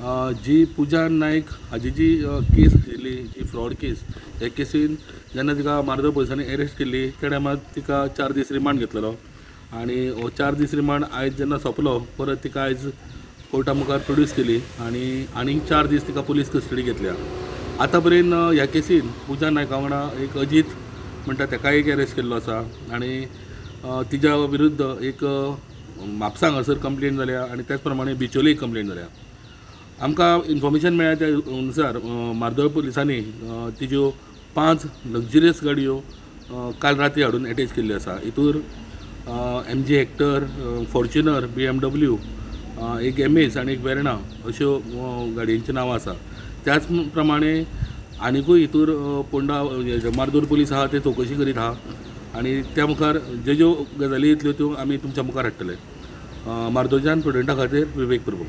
जी पुजा नायक हाजी जी केस आशिल्ली, जी फ्रॉड केस, हे केसीन जेन्ना तिका मार्दोळ पुलिसांनी एरेस्ट केल्ली त्या टायमार तिका 4 दीस रिमांड घेतलेलो आनी हो 4 दीस रिमांड आयज जेन्ना सोंपलो परत तिका आयज कोर्टा मुखार प्रोड्यूस केली आनी आनीक 4 दीस तिका पुलीस कस्टडी घेतल्या. आतां पर्यंत ह्या केसीन पुजा नायका वांगडा एक अजीत म्हणटा ताकाय एक एरेस्ट केल्लो आसा आनी तिज्या विरुद्ध एक म्हापसा हांगासर कंप्लेन जाल्या आनी त्याच प्रमाणे बिचोली एक कंप्लेन जाल्या. आमकां इन्फॉर्मेशन मेळ्ळ्या त्या अनुसार मार्दोळ पुलिसांनी तिज्यो 5 लक्झरियस गाडयो काल राती हाडून एटॅच केल्ल्यो आसा. हितूर MG Hector, Fortuner, BMW, एक एमेज आनी एक वेर्णा अश्यो गाडयांची नांवां आसा. त्याच प्रमाणे आनिकूय हितूर पोंडा मार्दोळ पुलीस आहा ते चवकशी करीत आहा आनी त्या मुखार ज्यो ज्यो गजाली येतल्यो त्यो आमी तुमच्या मुखार हाडटले. मार्दोळच्यान प्रुडंटा खातीर विवेक प्रभू.